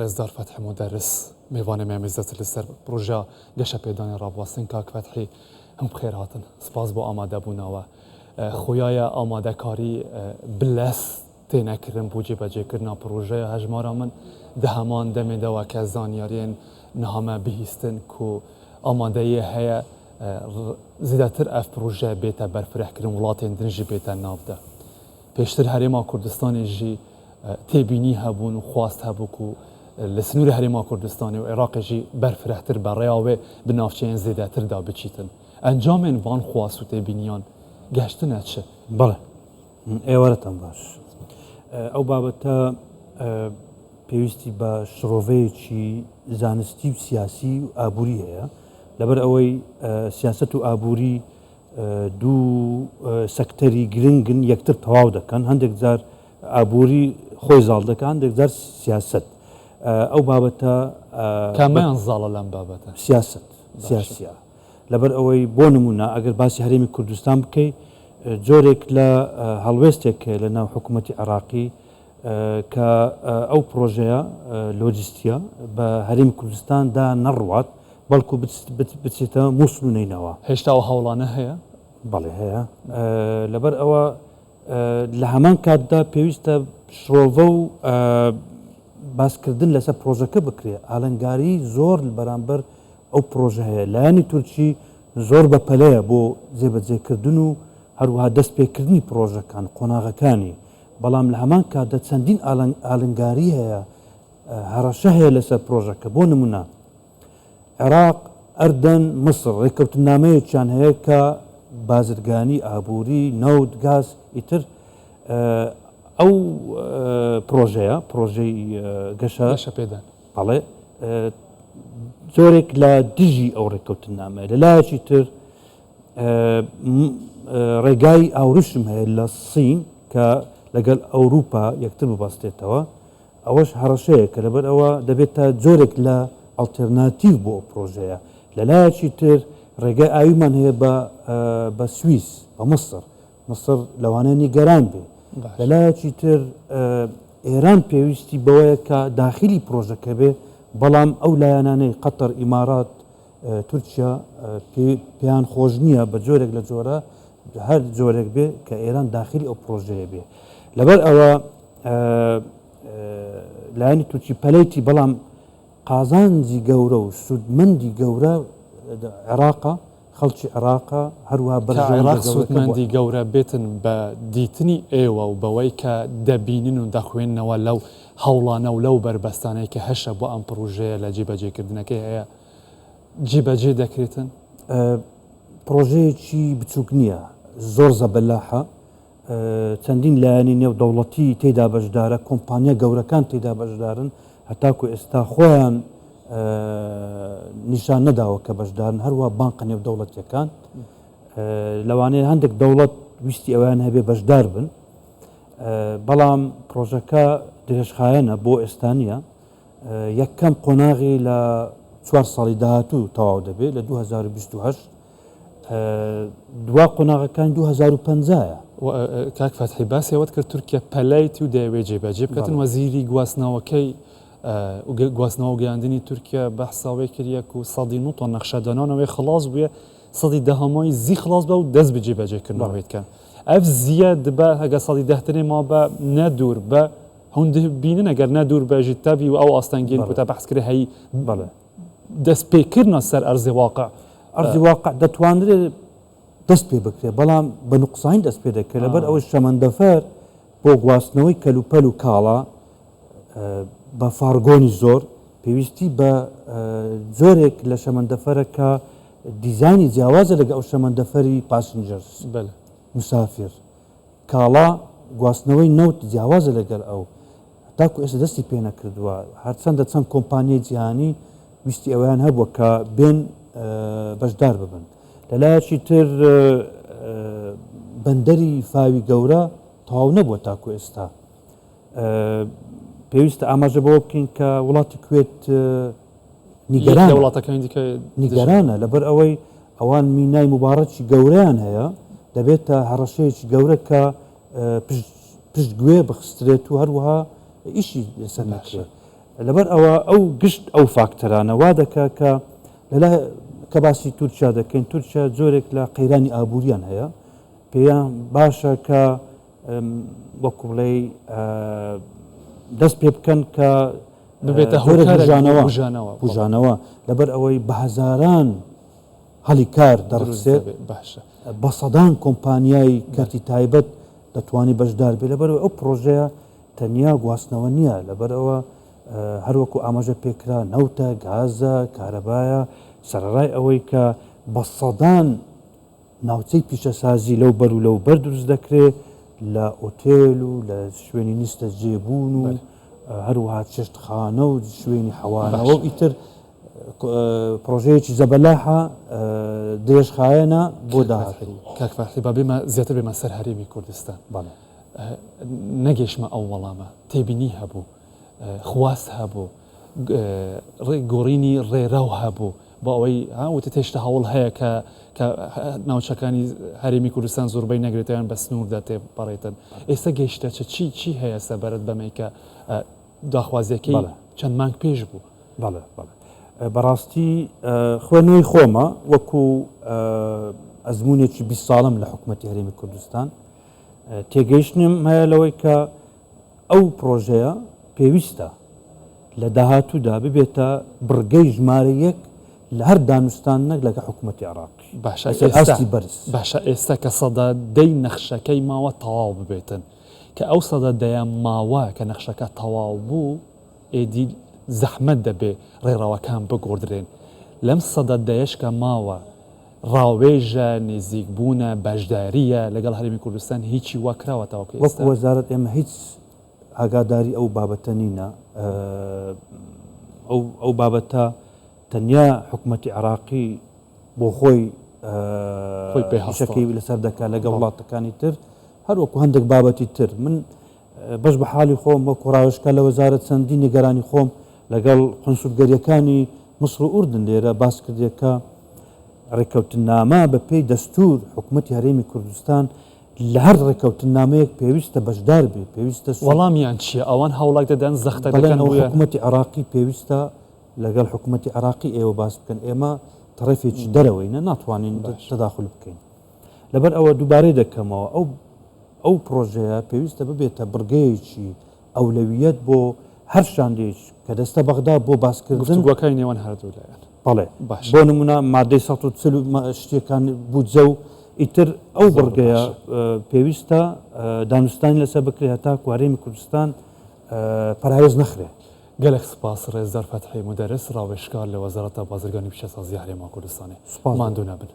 ڕێزدار فەتحی مودەرس مێوانێ مە مێزەتر لە سەر پڕۆژە گەشەپێدانێ ڕابواستن کاک فەتحی هەم بخێر هاتن سپاس بۆ ئامادەبوونەوە خویایە ئامادەکاری بلەس تێنەکردن بۆ جێبەجێکردنا پڕۆژەیە هەژمارا من دە هەمان دەمێ دەوە کە زانیاریێن نهامە بهیستن کو ئامادەیە هەیە زیدەتر ئەف پڕۆژە بێتە بەرفرەهکردن وڵاتێن دن ژی بێتە ناڤدە. پێشتر هەرێما کوردستانێ ژی تێبینی هەبوون و خواست هەبوو کو لە سنوورە هەرێما کوردستانێ و عێراقێ ژی بەرفرەهتر بە ڕێیا وێ bi navçeyên zêdetir da biçîtin. Encamên van xwast û têbîniyan gehiştine çi? بەڵێ ئێوارەتان باش. ئەو بابەتە پێویستی بە شڕۆڤەیەکی زانستی و سیاسی و ئابووری هەیە، لەبەر ئەوەی سیاسەت و ئابووری دوو سەکتەری گرنگن یەکتر تەواو دەکەن، هەندێک جار ئابووری خۆی زاڵ دەکات، هەندێک جار سیاسەت. ئەو بابەتە کامیان زاڵە لەم بابەتە؟ سیاسەت، سیاسیە. لەبەر ئەوەی بۆ نمونە ئەگەر باسی هەرێمی کوردستان بکەی جۆرێک لە هەڵوێستێک هەیە لە ناو حکوومەتی عێراقی کە ئەو پرۆژەیە لۆجستیە بە هەرێمی کوردستاندا نەڕوات بەڵکو بچێتە مووسڵ و نەینەوا. هێشتا ئەو هەوڵانە هەیە؟ بەڵێ هەیە. لەبەر ئەوە لە هەمان کاتدا پێویستە شرۆڤە و باسکردن لەسەر پرۆژەکە بکرێت. ئالنگاری زۆر بەرامبەر ئەو پرۆژە هەیە. لایەنی تورکی زۆر بەپەلەیە بۆ جێبەجێکردن و هەروەها دەستپێکردنی پرۆژەکان، قۆناغەکانی. بەڵام لە هەمان کاتدا چەندین ئالنگاری هەیە، هەڕەشە هەیە لەسەر پرۆژەکە. بۆ نمونە عێراق، ئەردەن، میسر ڕێککەوتننامەیەکیان هەیە کە بازرگانی، ئابووری، نەوت، گاز، ئیتر ئەو پرۆژەیە، پرۆژەی گەشە گەشەپێدان. بەڵێ، جۆرێک لە دژی ئەو ڕێککەوتننامەیە. لە لایەکی تر ڕێگای ئاوریشم هەیە لە سین کە لەگەڵ ئەوروپا یەکتر ببەستێتەوە، ئەوەش هەڕەشەیەکە، لەبەر ئەوە دەبێتە جۆرێک لە ئەڵتەرناتیڤ بۆ ئەو پرۆژەیە. لە لایەکی تر ڕێگای ئاویمان هەیە بە بە سویس، بە میسر، میسر لەوانەیە نیگەران بێ. لە لایەکی تر ئێران پێویستی بەوەیە کە داخلی پرۆژەکە بێ، بەڵام ئەو لایەنانەی قەتەر، ئیمارات، تورکیا پێیان خۆش نییە بە جۆرێک لە جۆرە هەر جۆرێک بێ کە ئێران داخلی ئەو پرۆژەیە بێ. لەبەر ئەوە لایەنی تورکی پەلەیتی، بەڵام قازانجی گەورە و سوودمەندی گەورە عێراقە، خەڵکی عێراقە، هەروەها کە عێراق سوودمەندی گەورە بێتن بە دیتنی ئێوە و بەوەی کە دەبینن و دەخوێننەوە لەو هەوڵانە و لەو بەربەستانەی کە هەشە بۆ ئەم پڕۆژەیە لە جێبەجێکردنەکەی هەیە جێبەجێ دەکرێتن؟ پڕۆژەیەکی بچووک نییە، زۆر زەبەلاحە، چەندین لایەنی نێودەوڵەتی تێیدا بەشدارە، کۆمپانیا گەورەکان تێیدا بەشدارن، هەتاکو ئێستا خۆیان نیشان نەداوە کە بەشدارن، هەروە بانقە نێودەوڵەتیەکان لەوانەیە هەندێک دەوڵەت ویستی ئەویان هەبێ بەشدار بن، بەڵام پرۆژەکە درێژخایەنە بۆ ئێستا نییە. یەکەم قۆناغی لە چوار ساڵی داهاتوو تەواو دەبێت لە 2028 دوا قۆناغەکانی 2050 یە. کاک فەتحی باسی ئەوەت کرد تورکیا پەلایتی و دەیەوێت جێبەجێ بکاتن وەزیری گواستنەوەکەی گواستنەوە و گەیاندنی تورکیا بەحساوەی کردیە کو سەدی نۆ تۆن نەخشەدانانەوەی خلاص بووە سەدی دەهەمای زی خلاص بە و دەست بە جێبەجێکردنەوەی بکەن ئەف زیە دبە هەگە سەدی دەهتنێ ما بە نەدوور بە هون دبینن ئەگەر نەدوور بە ژی تەڤی و ئەو ئاستەنگیەن کو تە بەحس کرێ هەیی بەڵێ. دەست پێکردنە سەر ئەرزی واقع. ئەرزی واقع دەتوانرێت دەست پێ بکرێت بەڵام بە نوقسانی دەست پێ دەکرێت لەبەر ئەوەی شەمەندەفەر بۆ گواستنەوەی کەلوپەل و کاڵا بە فارگۆنی زۆر پێویستی بە جۆرێک لە شەمەندەفەرە کە دیزانی جیاوازە لەگە ئەو شەمەندەفەری passengers مسافر کاڵا گواستنەوەی نەوت جیاوازە لەگەل ئەو تاکو ئێستا دەستی پێ نەکردووە هەرچەندە چەند کۆمپانیای جیهانی ویستی ئەوەیان هەبووە کە بێن بەشدار ببن لەلایەکی تر بەندەری فاوی گەورە تەواو نەبووە تاکو ئێستا پێویستە ئاماژە بەوە بکەین کە وڵاتی کوێت نیگەرانە وڵاتەکانی دیکە نیگەرانە لەبەر ئەوەی ئەوان مینای موبارەکی گەورەیان هەیە دەبێتە هەڕەشەیەکی گەورە کە پشت گوێ بخسترێت و هەروەها ئیشی لەسەر نەکرێت. لەبەر ئەوە ئەو گشت ئەو فاکتەرانە وا دەکا کە لەلا کە باسی تورکیا دەکەین تورکیا جۆرێک لە قەیرانی ئابووریان هەیە پێیان باشە کە وەکو بڵێ دەست پێ بکەن کە ببێتە جۆرێک هۆکارێک بۆ بوژانەوە بوژانەوە. بوژانەوە لەبەر ئەوەی بە هەزاران هەلی کار دروست دەڕەخسێت دەبێت باشە. بە سەدان کۆمپانیای کەرتی تایبەت دەتوانێت بەشدار بێت لەبەرئەوەی ئەو پڕۆژەیە تەنیا گواستنەوە نییە لەبەرئەوە هەروەکو ئاماژە پێکرا نەوتە، گازە، کارەبایە، سەرەڕای ئەوەی کە بە سەدان ناوچەی پیشەسازی لەو بەر و لەو بەر دروست دەکرێت لە ئۆتێل و لە شوێنی نیستە جێبوون و هەروەها چێشتخانە و شوێنی حەوانەوە و ئیتر پرۆژەیەکی زەبەلاحە درێژخایەنە بۆ داهاتوو. کاک فەتحی با بێمە زیاتر بێمە سەر هەرێمی کوردستان. بەڵێ. نەگەیشتمە ئەو وەڵامە. تێبینی هەبوو، خواست هەبوو، گۆڕینی ڕێرەو هەبوو بۆ ئەوەی ها وتت هێشتا هەوڵ هەیە کە کە ناوچەکانی هەرێمی کوردستان زۆربەی نەگرێتەوە یان بە سنووردا تێپەڕێتن. ئێستا گەیشتە چ چی چی هەیە سەبارەت بەمەی کە داخوازیەکەی چەند مانگ پێش بوو. بەڵێ بەڵێ بەڕاستی خوێندنەوەی خۆمە وەکو ئەزمونێکی 20 ساڵم لە حکوومەتی هەرێمی کوردستان تێگەیشتنم هەیە لەوەی کە ئەو پرۆژەیە پێویستە لە داهاتوودا ببێتە بڕگەی ژمارە یەک لە هەر دانوستاندنێک لەگە حکوومەتی عێراقی باشە لەسەر ئێستا ئاستی بەرز. باشە ئێستا کە سەدا دەی نەخشەکەی ماوە تەواو ببێتن کە ئەو سەدا دەیە ماوە کە نەخشەکە تەواو بوو ئێدی زەحمەت دەبێ ڕێڕەوەکان بگۆڕدرێن لەم سەدا دەیەش کە ماوە ڕاوێژە، نزیکبوونە، بەشدارییە لەگەڵ هەرێمی کوردستان هیچی وا کراوە تاوەکو وەکو ئێستا؟ وەزارەت ئێمە هیچ ئاگاداری ئەو بابەتە نینە، ئەو ئەو بابەتە تەنیا حکومەتی عێراقی بۆ خۆی خۆی پێ هەستاوە. ئیشەکەی لەسەر دەکات لەگەڵ بەڵێ. وڵاتەکانی تر هەروەکو هەندێک بابەتی تر من بەش بە حاڵی خۆم وەکو ڕاوێژکار لە وەزارەت چەندین نیگەرانی خۆم لەگەڵ قونسولگەریەکانی میسر و ئوردن لێرە باس کردیە کە ڕێککەوتننامە بە پێی دەستور حکومەتی هەرێمی کوردستان لە هەر ڕێککەوتننامەیەک پێویستە بەشدار بێ پێویستە سوود وەڵامیان چیە؟ ئەوان هەوڵاک دەدەن زەختە بەڵێن دەکەن ئەو بۆیان؟ حکومەتی عێراقی پێویستە لەگەڵ حکومەتی عێراقی ئێوە باس بکەن ئێمە تەڕەفێکی دەرەوەینە ناتوانین تەداخول بکەین لەبەر ئەوە دووبارەی دەکەمەوە ئەو ئەو پڕۆژەیە پێویستە ببێتە بڕگەیەکی ئەولەویەت بۆ هەر شاندێک کە دەستە بەغدا بۆ باسکردن. گفتوگۆکانی نێوان هەردوو لایەن. بەڵێ. باشە. بۆ نموونە مادەی 140 و شتێکان بودجە و ئیتر ئەو زۆر بڕگەیە باشە. پێویستە دانوستانی لەسەر بکرێت هەتاکو هەرێمی کوردستان پەراوێز نەخرێ. گەلەک سپاس ڕێزدار فەتحی مودەرس ڕاوێژکار لە وەزارەتا بازرگانی و پیشەسازی هەرێما کوردستانێ. سوپاس بۆ ماندوو نەبن.